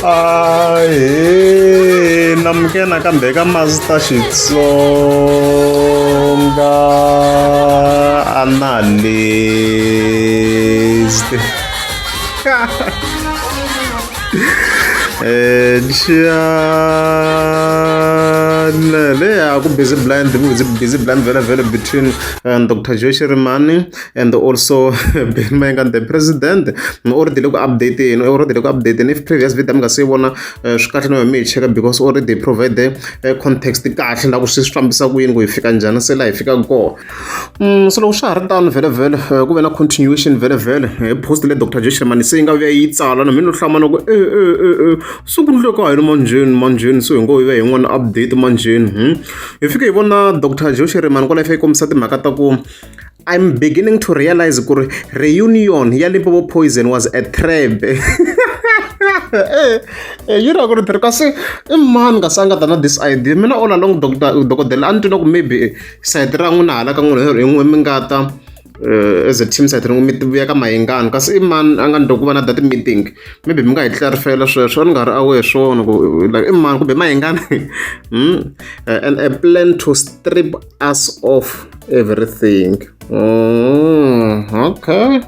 Ahee namukela nakambe eka Master Xitsonga Analyst. Leya ku busy blind busy blind vhele vhele between Doctor Joe Shirimani and also Ben Mayengani the president already le ku update-eni already le ku update-eni if previous video mi nga se yi vona swi kahle na mi yi cheka because already provide context kahle la ku swi fambisa ku yini ku hi fika njhani se laha hi fikaka kona so loko swa ha ri tano vhele vhele ku ve na continuation vhele vhele hi post le Doctor Joe Shirimani se yi nga vuya yi tsala na mina no hlamala ku e e e e se ku ndleka yini manjheni manjheni se hi ngo hi ve hi n'wana update manjheni hi fike hi vona Doctor Joe Shirimani kwala yi fike yi kombisa timhaka ta ku I'm beginning to realize ku ri reunion ya Limpopo Poison was a trap. Yi ra ku ri tirhi kasi i mani kasi a nga ta na this idea mina all along doctor dokodela a ni twi na ku maybe sayiti ra n'wina hala ka n'wina hi n'we mi nga ta as a team sayiti rin'we mi vuya ka mayengani kasi i mani a nga ni ku va na that meeting maybe mi nga hi clarifyela sweswo a ni nga ri aware swona ku like i mani kumbe mayengani and a plan to strip us off everything. Okay,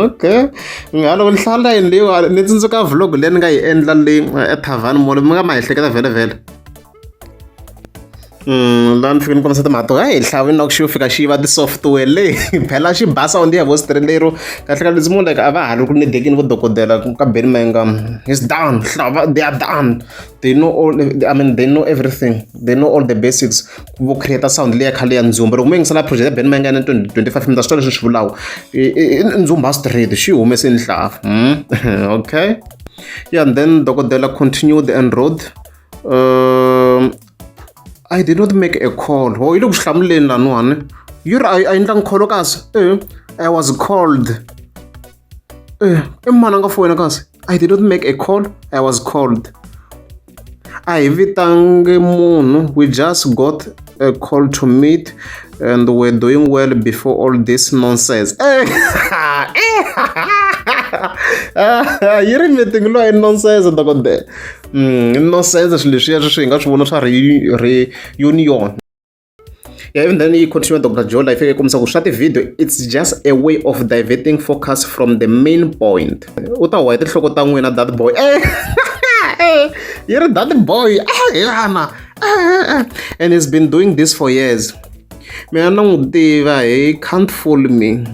okay. Nga loko ni hlaya layini leyiwani ni tsundzuka vlog leyi ni nga yi endla le eThavhani Mall mi nga ma hi hleketa vhele vhele. Laha ni fike ni kombisa timhaka to hayi hlawini na ku xi yo fika xi yiva ti-software leyi phela xi basa on the vo straight lero kahle kahle ndzi like a va ha ri ku nidekini vo dokodela ka Benny Mayengani he's done they are done they know all I mean they know everything they know all the basics vo create sound leya khale ya ndzumba loko mo yingisela project ya Ben Mayengani 2025 mi ta swi twa leswi swi vulaka ndzumba straight xi humese nhlavu okay yeah and then dokodela continued and wrote I did not make a call ho yi le ku swi hlamuleni laniwani yi ri a endlangi call kasi I was called i mani a nga foyina kasi I did not make a call I was called a hi vitangi munhu we just got a call to meet and we're doing well before all this nonsense yi ri meeting loyi i nonsense dokodela nonsense swilo leswiya sweswi hi nga swi vona swa reunion yeah, even then yi continue Dr. Joe life yi kombisa ku swa ti-video it's just a way of diverting focus from the main point u ta huwa hi tinhloko ta n'wina that boy yi ri that boy yana and he's been doing this for years mina na n'wi tiva he can't fool me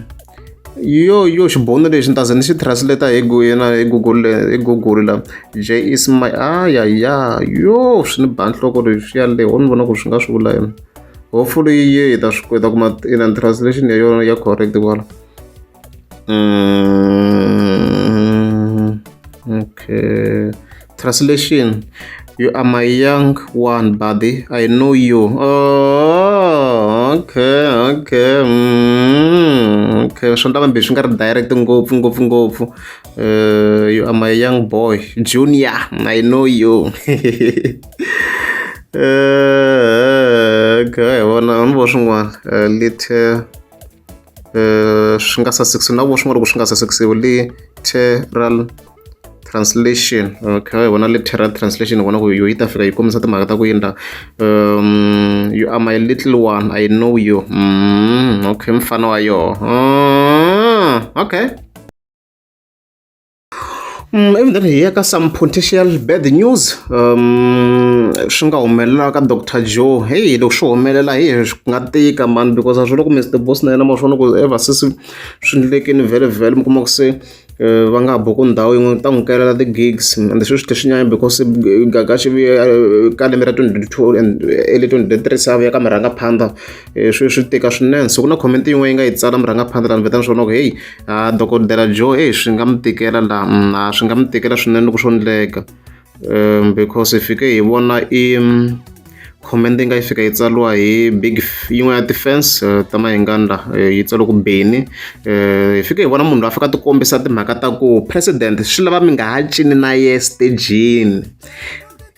yo yo xibono lexi ni ta ze ni xi translate hi yena hi google hi google la j is my aya ya yo swi ni ba nhloko leswiya le ho ni vona ku swi nga swi vula yini hopefully yi hi ta swi kota kuma ina translation ya yona ya correct kwala okay translation you are my young one buddy I know you oh okay okay okay swo ndla mambe swi nga ri direct ngopfu ngopfu ngopfu you are my young boy junior I know you okay vona ni vo swin'wana little swi nga sasekisiwi na vo swin'wana loko swi nga sasekisiwi literal translation okay hi vona literal translation hi vona ku yo yi ta fika yi kombisa timhaka ta ku yini you are my little one I know you okay mfana wa yoho okay even then hi ya ka some potential bad news swi nga humelela ka Doctor Joe hey loko swi humelela hi swi nga tika mani because a swi loko Mister Boss na yena ma swi vona ku ever since swi ndlekini vhele vhele mi kuma ku se va nga ha buku ndhawu yin'we ta n'wi kalela ti-gigs and sweswi tlhe swi nyanya because Gagashi ka lembe ra 2022 and early 2023 se a vuya ka murhangaphandha swi swi tika swinene so ku na comment yin'wana yi nga yi tsala murhangaphandha laha ni vitana swona ku heyi a dokodela Joe hey swi nga mi tikela laha swi nga mi tikela swinene loko swo ndleka because hi fike hi vona i comment yi nga yi fika yi tsariwa hi big yin'we ya ti-fans ta Mayengani la yi tsariwe ku Benny hi fike hi vona munhu loyi a fika a ti kombisa timhaka ta ku president swi lava mi nga ha cini na ye stejini.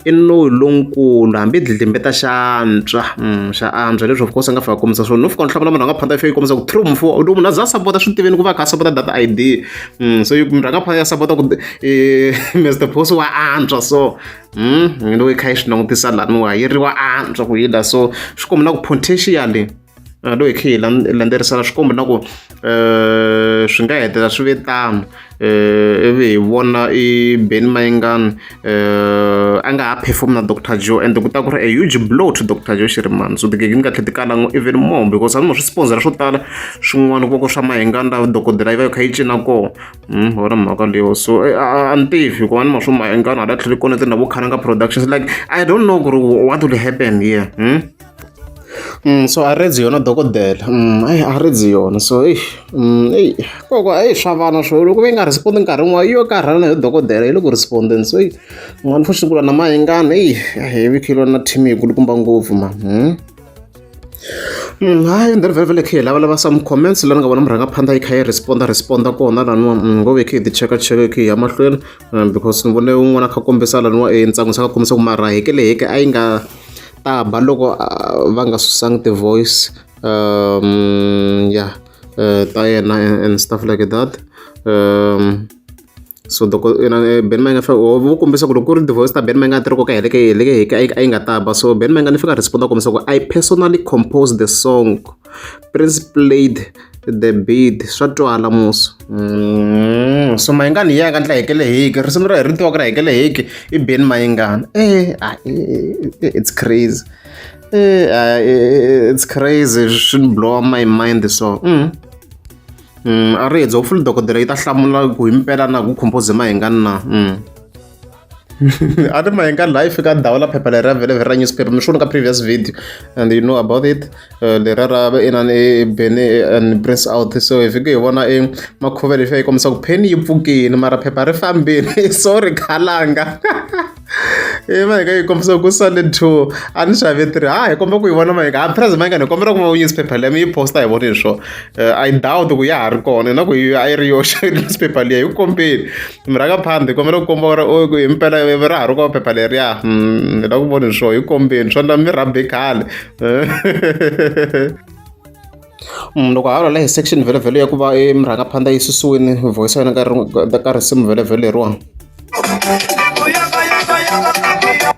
I noyi lonkulu hambi dlidlimbeta xa antswa xa antswa leswi of course a nga fika a kombisa swona no fika ni hlamula munhu a nga phanda yi kombisa ku true mfo loko munhu a za a sapota swi tiveni ku va a kha a sapota data I_D so murhangaphandle ya sapota ku Mister Boss wa antswa so loko yi kha yi swi langutisa laniwa yi ri wa antswa ku yi la so swi komba na ku potentially loko hi kha hi landzelerisa swi komba na ku swi nga hetelela swi ve tano ivi hi vona i Benny Mayengani a nga ha perform na Doctor Joe and ku ta ku ri a huge blow to Doctor Joe Shirimani so tigigi ni nga tlhela ti kala even more because a ni swi sponsor swo tala swin'wana ku va ku swa Mayengani la dokodela yi va yi kha yi cina kona wona mhaka leyo so a ni tivi hikuva ni ma swo Mayengani hala tlhelo konete na vo Khalanga Productions like I don't know ku ri what will happen here. So a redzi yona dokodela eyi a redzi yona so eyi eyi koko eyi swa vana swo loko va yi nga respond nkarhi wun'wana yi yo karhala na yo dokodela yi le ku respondeni so eyi unfortunately ku lwa na Mayengani eyi hi vi na team yi kulukumba ngopfu mani. Hayi then vhele vhele khe hi lavalava some comments la ni nga vona murhangaphandla yi kha yi respond responda kona laniwa ngo ve khe hi ti cheka cheka khe hi ya mahlweni because ni vone un'wana a kha kombisa laniwa e ntsan'wisi a kha kombisa ku mara hekele heke a yi nga ta ba loko va nga susangi ti-voice ya ta yena and stuff like that so loko yena Benny Mayengani vo kombisa ku loko ku ri ti-voice ta Benny Mayengani ti ri koka heleke heleke heke a yi nga ta ba so Benny Mayengani fika respond a kombisa ku I personally composed the song Prince played the beat swa twala musi so Mayengani hi yena a nga endla hekele heke risimu ra hi ri tivaka ra hekele heke i Benny Mayengani it's crazy it's crazy swi ni blow my mind so a ri hopefully dokodela yi ta hlamula ku himpela na ku compose Mayengani na a ni Mayengani laha yi fika ndhawu la phepha leriya vhele ra newspaper mi swi vona ka previous video and you know about it leriya ra inani Benny and Prince out so hi fike hi vona e makhovele yi fika yi kombisa ku pheni yi pfukile mara phepha ri fambile sorry khalanga i Mayengani yi kombisa ku sale two a ni xave three ha hi komba ku yi vona Mayengani ha President Mayengani hi kombela ku va newspaper leyi mi yi posta hi voni hi swona I doubt ku ya ha ri kona na ku a yi ri yoxe newspaper liya yi kombeni murhangaphandle hi kombela ku komba ku hi mpela ra ha ri kona phepha leriya hi la ku voni swona yi kombeni swa mi rhambe khale loko ha vulavula hi section vhele ya ku va e murhangaphandle yi susiwile voice ya yena ka ka risimu vhele leriwani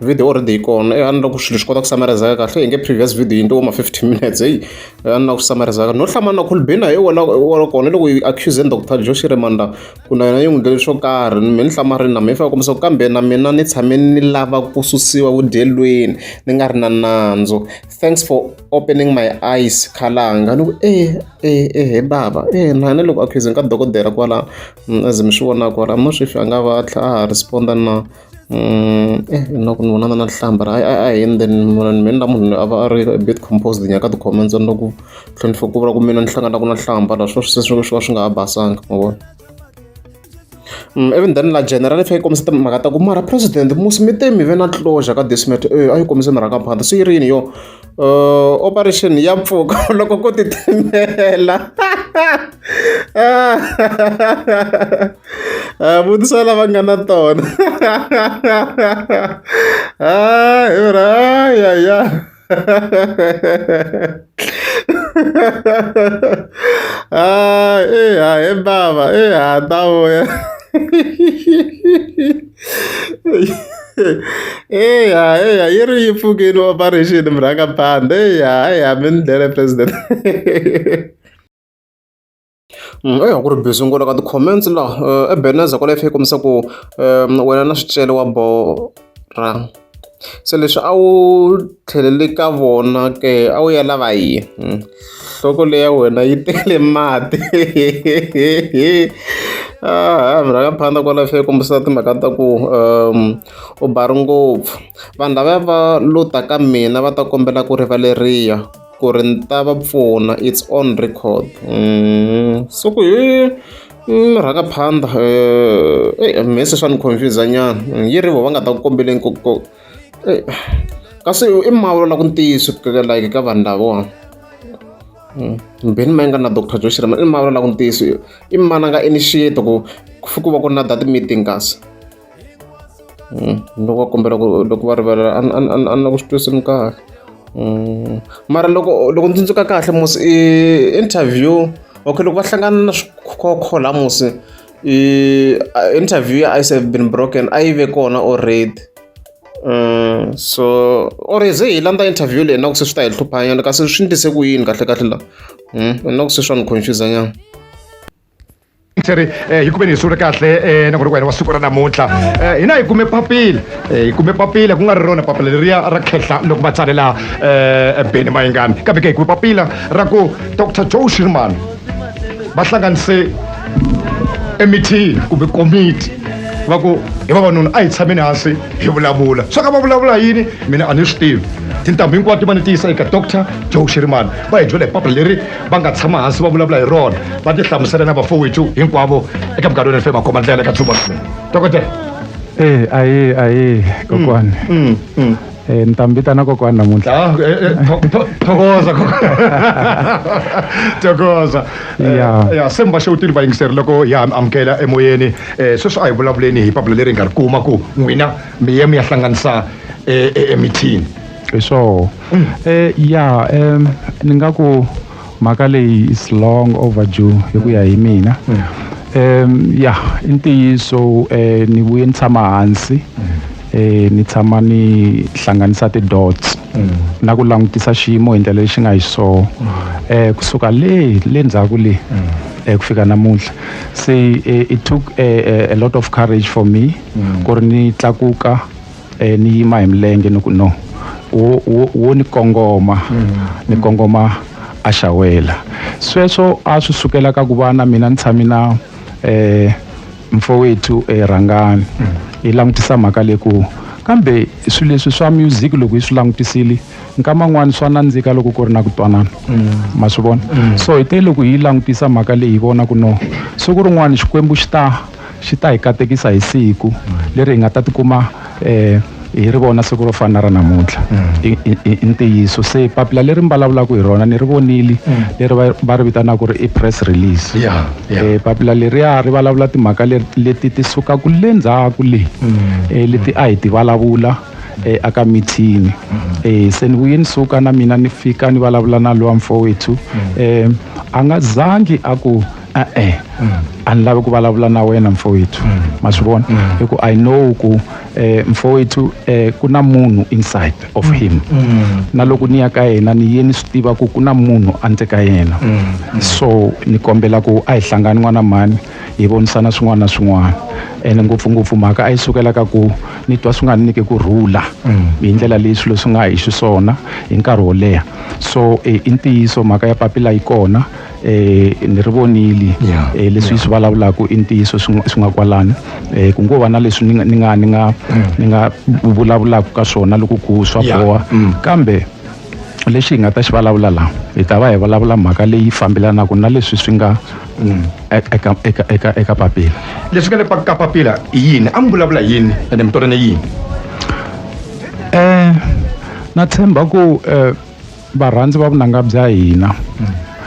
video already yi kona a ni loko swilo swi kota ku summarizeka kahle hi nge previous video yi ndzi ma 50 minutes heyi a ni na ku summarizeka no hlamala na Khulubeni hi wona wona kona loko yi accuse Dr Joe Shirimani ku na yena yi n'wi ndlele swo karhi me ni hlamarile na mina yi fanele kombisa ku kambe na mina ni tshame ni lava ku susiwa vudyelweni ni nga ri na nandzu thanks for opening my eyes khalanga ni ku e e e he bava e na yena loko accusing ka dokodela kwala as mi swi vonaka kwala I'm not sure if a nga va a tlhela a ha responda na na ku ni vona na nhlambha a hi yini then mina na munhu a va a ri a bit composed nyaka ti-comments ni ku tlhontlha ku vula ku mina ni hlanganaka na nhlambha la swo swi swi va swi nga ha basanga ma vona even then la general yi fika yi kombisa timhaka ta ku mara president musi mi te mi ve na closure ka this matter a yi kombise murhangaphandle se yi ri yini yo operation ya pfuka loko ko titimela vutisa lava nga na tona hi ra ya ya eya he bava eya ta vuya eya eya yi ri yi pfukile operation murhangaphandle eya eya mi ni dlele president. Eya ku ri busy ngopfu ka ti-comments la Ebenezer kwala yi fike yi kombisa ku wena na swicele wa borha se leswi a wu tlheleli ka vona ke a wu ya lava yini nhloko leya wena yi tele mati murhangaphandle kwala yi fike yi kombisa timhaka ta ku u bari ngopfu vanhu lavaya va lo ta ka mina va ta kombela ku rivaleriwa. Ku ri ni ta va pfuna it's on record so ku hi rhanga phanda mehe se swa ni confuse nyana yi ri vo va nga ta ku kombeleni ku ku kasi i mavula la ku ntiyiso like ka vanhu lavawa Benny Mayengani na Doctor Joe Shirimani i mavula la ku ntiyiso i mani a nga initiate ku ku va ku ri na that meeting kasi. Loko va kombela ku loko va rivalela a ni la ku swi twisini kahle. Mara loko loko ndzi tsundzuka kahle musi i interview, okay, loko va hlangana na swikhokho la musi i interview ya Ice Have Been Broken a yi ve kona already. So or ze hi landza interview leyi na ku se swi ta hi hluphanyana, kasi swi ndlise ku yini kahle kahle la? Na ku se swa ni confuse nyana. Seri hi kumeni hi sungule kahle na ku ri wena wa siku ra namuntlha. Hina hi kume papila, hi kume papila ku nga ri rona papila leriya ra khehla loko va tsalela Benny Mayengani, kambe ke hi kume papila ra ku Dr Joe Shirimani va hlanganise emithini kumbe komiti, va ku hi vavanuna a hi tshameni hansi hi vulavula. Swa ka va vulavula yini mina a ni swi tivi. Tintambu hinkwato va ni tiyisa eka Dr Joe Shirimani, va hi byela hi papila leri va nga tshama hansi va vulavula hi rona, va ti hlamusela na vafowethu hinkwavo eka minkarhi yona. Fe makhoma ndlela eka tshuba dokodela. Aye aye kokwani. Ni ta mi vitana kokwani namuntlha. Ah, thokoza, thokoza. Ya se mi va xewutile vayingiseri loko ya amukela emoyeni. Sweswi a hi vulavuleni hi papila leri hi nga ri kuma ku n'wina mi ye mi ya hlanganisa emithini. Hi swoho. Ya, ni nga ku mhaka leyi is long overdue hi ku ya hi mina. Ya, i ntiyiso, ni vuye ni tshama hansi, ni tshama ni hlanganisa ti-dots na ku langutisa xiyimo hi ndlela lexi nga hi swoho kusuka le le ndzhaku le ku fika namuntlha. Se it took a lot of courage for me ku ri ni tlakuka, ni yima hi milenge, ni ku no, wo wo wo ni kongoma, ni kongoma a xawela. Sweswo a swi sukela ka ku va na mina ni tshami na mfowethu Rhangani, hi langutisa mhaka leyi ku kambe swilo leswi swa music loko hi swi langutisile nkama n'wani swa nandzika loko ku ri na ku twanana, ma swi vona. So hi te loko hi langutisa mhaka leyi hi vona ku no, siku rin'wana Xikwembu xi ta hi katekisa hi siku leri hi nga ta tikuma hi ri vona siku ro fana na ra namuntlha. I ntiyiso, se papila leri mi vulavulaka hi rona ni ri vonile, leri va ri vitanaka ku ri i press release. Papila leriya ri vulavula timhaka leti ti sukaka le ndzhaku le, leti a hi ti vulavula aka mithini. Se ni vuye ni suka na mina ni fika ni vulavula na lowa mfowethu. A nga zangi a ku e-e, a ni lavi ku vulavula na wena mfowethu, ma swi vona, hi ku I know ku mfowethu ku na munhu inside of him. Na loko ni ya ka yena ni ye ni swi tiva ku ku na munhu anze ka yena. So ni kombela ku a hi hlangani n'wana mhani, hi vonisana swin'wana na swin'wana, ene ngopfungopfu mhaka a yi sukela ka ku ni twa swi nga ni nyiki ku rhula hi ndlela leyi swilo swi nga hi xiswona hi nkarhi wo leha. So i ntiyiso, mhaka ya papila yi kona, ni ri vonile. Leswi swi vulavulaka i ntiyiso, swi nga kwalano. Ku ngo va na leswi ni nga vulavulaka ka swona loko ku swa boha, kambe lexi hi nga ta xi vulavula laha, hi ta va hi vulavula mhaka leyi fambelanaka na leswi swi nga eka papila. Leswi nga le ka papila i yini? A mi vulavula yini ene mi twanane yini? Na tshemba ku varhandzi va vunanga bya hina,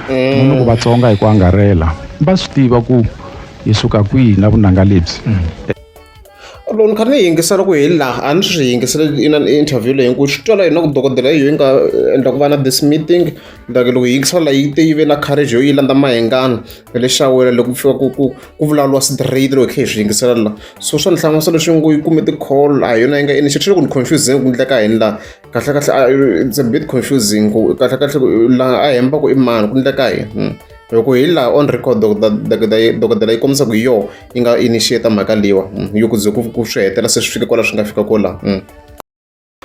munhu ku Vatsonga hi ku angarhela, va swi tiva ku hi suka kwihi na vunanga lebyi. Loko ni kha ni yingisela ku hi laha a ni swi yingisele ina interview leyi ku swi twala yini ku dokodela hi yo yi nga endla ku va na this meeting, like loko hi yingisela la yi te yi ve na courage yo yi landza Mayengani hi le xawela loko ku fika ku vulavuriwa straight loko hi kha hi swi yingisela la. So swa ni hlamusela leswi ngo yi kume ti-call, a hi yona yi nga initiate. Ku ni confusing ku ndleka yini laha kahle kahle, it's a bit confusing ku kahle kahle laha a hemba ku i mani, ku ndleka yini. Loko hi laha on record dokodela yi kombisa ku hi yoho yi nga initiate mhaka leyiwa yo ku ze ku swi hetela se swi fike kwala swi nga fika kola.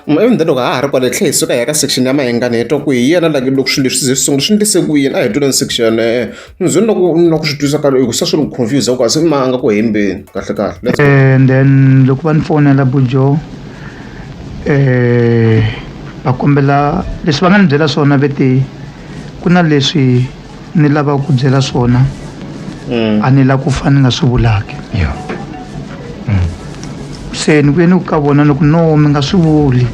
Even then loko ha ha ri kwale tlhe hi suka hi ya ka section ya Mayengani, hi twa ku hi yena like loko swilo leswi ze swi sungula swi ndlise ku yini. A hi tweleni section ndzeni loko ni lava ku swi twisa ka ku se swi ni confuse ku a se ma nga ku hembeni kahle kahle. Let's go. And then loko va ni fonela bujo, va kombela leswi va nga ni byela swona, ve te ku na leswi ni lavaka ku byela swona, a ni lava ku fa ni nga swi vulaki. Se ni vuye ni ku ka vona, ni ku no, mi nga swi vuli.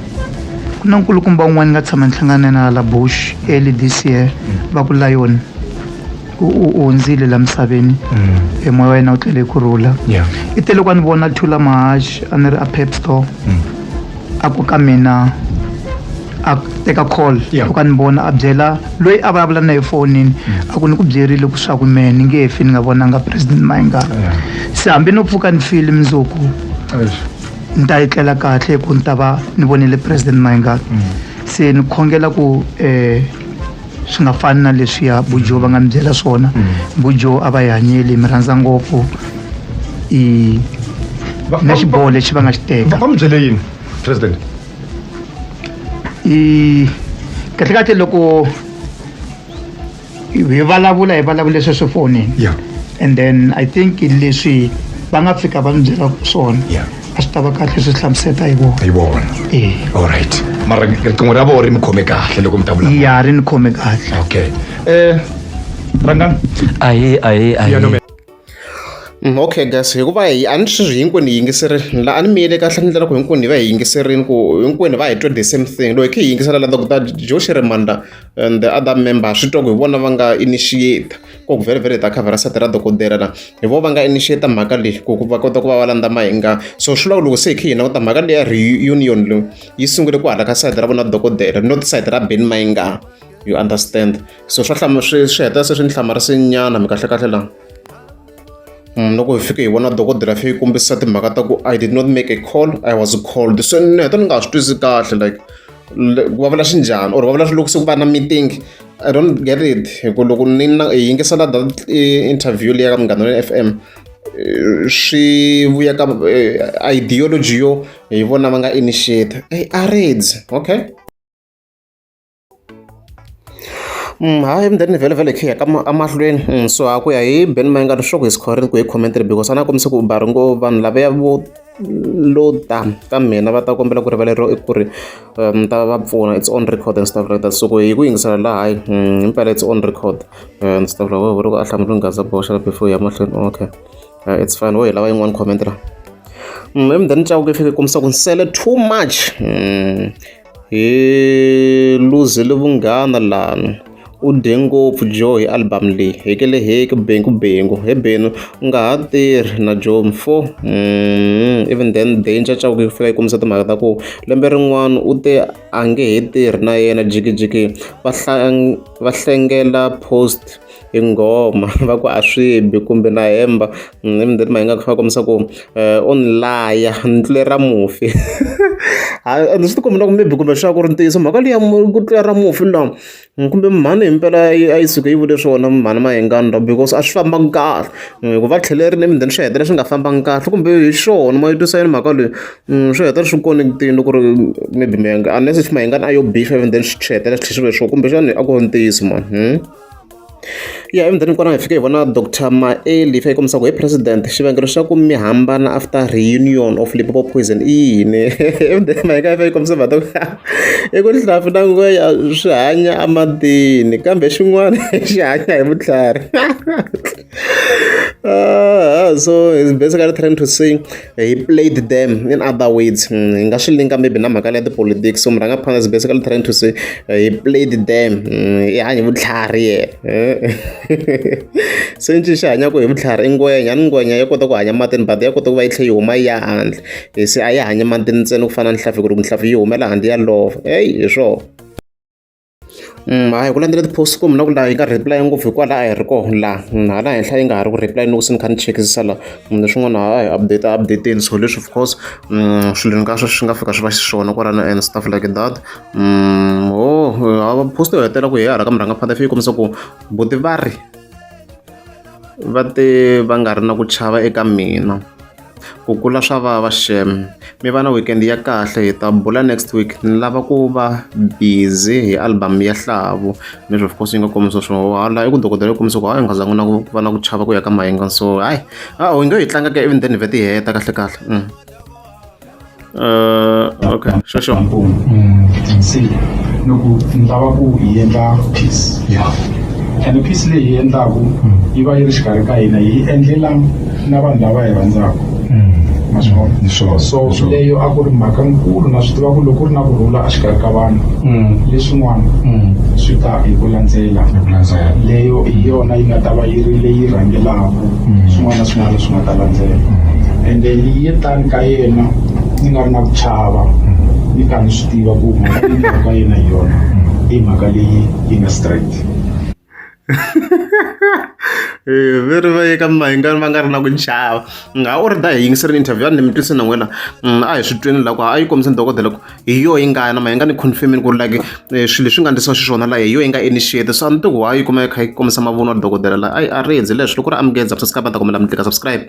Ku na nkulukumba un'wana ni nga tshama ni hlangana na la Bush early this year, va ku Lion. U hundzile la misaveni, e moya wa yena wu tlele ku rhula. I te loko a ni vona Thula Mahaxi, a ni ri a Pep Store, a ku ka mina, a teka call. Loko a ni vona, a byela loyi a vulavula na ye fonini, a ku ni ku byerile ku swa ku mehe ni nge fi ni nga vonanga President Mayengani. Se hambi no pfuka ni file mundzuku, ni ta etlela kahle ku ni ta va ni vonile President Mayengani. Se ni khongela ku swi nga fani na leswiya Bujo va nga mi byela swona. Bujo a va hi hanyeli, mi rhandza ngopfu i na xiboho lexi va nga xi teka. Va mi byele yini president? I kahle kahle loko hi vulavula, hi vulavule sweswo fonini. And then I think leswi va nga fika va ni byela swona, a swi ta va kahle swi hlamuseta hi vona. Hi vona. Eh. Alright, mara riqingho ra vona ri mi khome kahle loko mi ta vulavula? Ya, ri ni khome kahle. Okay, rangani. Ahe, ahe, Ya ahe. no. Okay guys, hikuva hi a ni swi hinkwenu hi yingiserile la, a ni miyele kahle ni ndlela ku hinkwenu hi va hi yingiserini, ku hinkwenu va hi twe the same thing. Loko hi kha hi yingisela la Dr Joe Shirimanda and the other member, swi twa ku hi vona va nga initiate ku very very hi ta khavhara sati ra dokodela la, hi vona va nga initiate mhaka leyi ku va kota ku va va landza Mahinga. So swi vula ku loko se hi kha hi languta mhaka leya reunion leyi yi sungule ku hala ka side ra vona dokodela, not side ra Benny Mayengani, you understand? So swa hlama swi heta se swi ni hlamarise nyana mi kahle kahle la. Loko hi fika hi vona dokodela fike yi kombisa timhaka ta ku I did not make a call, I was called. So ni heta ni nga ha swi twisi kahle, like va vula xinjhani or va vula loko se ku va na meeting? I don't get it, hi ku loko ni na hi yingisela that interview leya ka Munghana Lonene FM, swi vuya ka ideology yo hi vona va nga initiate. Ey, a okay. Hayi, then vhele vhele hi kha hi ya ka emahlweni. So a ku ya hi Ben Mayengani sure ku hi scorile ku hi commentary, because a na kombisa ku ba ri ngo vanhu lavaya vo lo ta ka mina va ta kombela ku rivaleriwa, i ku ri ta va pfuna, it's on record and stuff like that. So ku hi ku yingisela laha, hayi, himpela it's on record and stuff like that. Loko a hlamula Gaza boxa before hi ya mahlweni. Okay, it's fine, wo hi lava yin'wana comment la. Then Chauke yi fike yi kombisa ku nsele too much. Hi luzile vunghana lani, u dye ngopfu Joe hi album leyi, hekele heke bengu bengu he Benny u nga ha tirhi na Joe mfo. Even then Danger Chauke yi fika yi kombisa timhaka ta ku lembe rin'wana u te a nge he tirhi na yena, jikijiki va va hlengela post hi nghoma va ku a swi bi kumbe na hemba. Even then Mahinga va kombisa ku u ni laya ni tlule ra mufi. Hayi, swi ti komba na ku maybe kumbe swa ku ri ntiyiso mhaka liya ku tlula ra mufi la, kumbe mhani himpela a yi suke yi vule swona mhani Mayengani la, because a swi fambangi kahle ku va tlhelerile, even then swi hetelela swi nga fambangi kahle, kumbe hi swona ma yi twisa yini mhaka leyi. Swi hetelela swi connect-ini ku ri maybe Mayengani, unless if Mayengani a yo beef, even then swi hetelela swi tlhela swi ve swona, kumbexani a ku ri ntiyiso man. Ya, even then kwala hi fike hi vona Dr Maeli yi fika yi kombisa ku hi president, xivangelo xa ku mi hambana after reunion of Limpopo Poison i yini? Even then Mahinga yi fika yi kombisa mhaka ku i ku nhlampfi na ngwenya swi hanya ematini, kambe xin'wana xi hanya hi vutlhari. So he's basically trying to say he played them, in other words. Hi nga swi linka maybe na mhaka leya ti-politics. So murhangaphandle is basically trying to say he played them. I hanya hi vutlhari yena. Se nci xi hanyaka hi vutlhari i ngwenya, ni ngwenya ya kota ku hanya matini, but ya kota ku va yi tlhela yi huma yi ya handle, se a yi hanyi matini ntsena ku fana na nhlampfi, ku ri nhlampfi yi humela handle ya lova. Eyi, hi swona. Hayi, ku landzela ti-post kumbe na ku laha yi nga reply ngopfu hikwalaho a hi ri kona laha hala henhla yi nga ha ri ku reply loko se ni kha ni chekisisa la leswin'wana hayi update updateni. So leswi of course swilo hinkwaswo swi nga fika swi va xiswona kwalano and stuff like that. Oh, post yo hetelela ku hi hala ka murhangaphandle yi kombisa ku buti va ri va te va nga ri na ku chava eka mina ku kula swa vava xem. Mi va na weekend ya kahle, hi ta bula next week, ni lava ku va busy hi album ya Hlavu. Leswi of course yi nga kombisa swona hala i ku dokodela yi kombisa ku hayi nga zangi na ku va na ku chava ku ya ka Mahinga. So hayi, a hi nge yi tlanga ka even then hi vhete hi heta kahle kahle. Okay, sure sure. Se loko ni lava ku hi endla peace, and peace leyi hi endlaku yi va yi ri xikarhi ka hina, hi endlela na vanhu lava hi rhandzaka, ma swi vona? So leyo a ku ri mhaka nkulu, na swi tiva ku loko ku ri na ku rhula exikarhi ka vanhu, leswin'wana swi Swi ta hi ku landzela. Leyo hi yona yi nga ta va yi ri leyi rhangelaka swin'wana na swin'wana leswi nga ta landzela. Ende yi ye tani ka yena ni nga ri na ku chava, ni karhi ni swi tiva ku mhaka leyi ni yaka ka yena hi yona i mhaka leyi yi nga straight. Ve ri va ye ka Mayengani va nga ri na ku chava. A wu ri da hi yingiserile interview a ni mi twise na n'wina a hi swi tweni la ku a yi kombiseni dokodela ku hi yoho yi nga ya na Mayengani yi confirm-ini ku ri like swilo leswi nga endlisiwa xiswona la hi yoho yi nga initiate so a ni tivi ku why yi kuma yi kha yi kombisa mavunwa dokodela la a a rindzi leswi loko ku ri a mi subscribe a ni ta kombela mi tlika subscribe.